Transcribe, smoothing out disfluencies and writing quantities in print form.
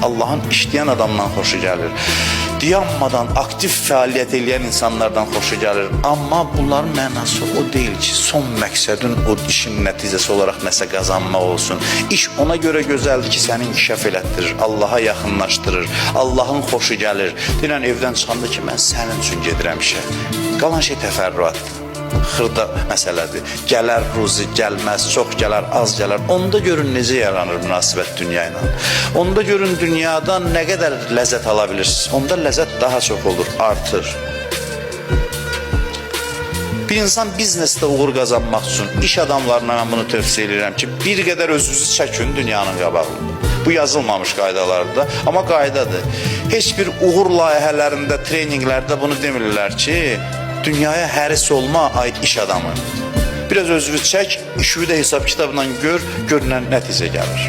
Allahın işləyən adamdan xoşu gəlir. Dayanmadan aktiv fəaliyyət eləyən insanlardan xoşu gəlir. Amma bunların mənası o deyil ki, son məqsədin o işin nəticəsi olaraq nəsə qazanmaq olsun. İş ona görə gözəldir ki, səni inkişaf elətdirir, Allaha yaxınlaşdırır, Allahın xoşu gəlir. Deyirən evdən çıxanda ki, mən sənin üçün gedirəm işə. Qalan şey təfərrüatdır, xırda məsələdir. Gələr ruzi, gəlməz, çox gələr, az gələr. Onda görün necə yaranır münasibət dünya ilə. Onda görün dünyadan nə qədər ləzzət ala bilirsiniz. Onda ləzzət daha çox olur, artır. Bir insan biznesdə uğur qazanmaq üçün iş adamlarına mən bunu tövsiyə edirəm ki, bir qədər özünüzü çəkin dünyanın qabağında. Bu yazılmamış qaydalardır, amma qaydadır. Heç bir uğur layihələrində, treninqlərdə bunu demirlər ki, dünyaya həris olma ay iş adamı. Biraz özünü çək, işini də hesab kitabla gör, görünən nəticə gəlir.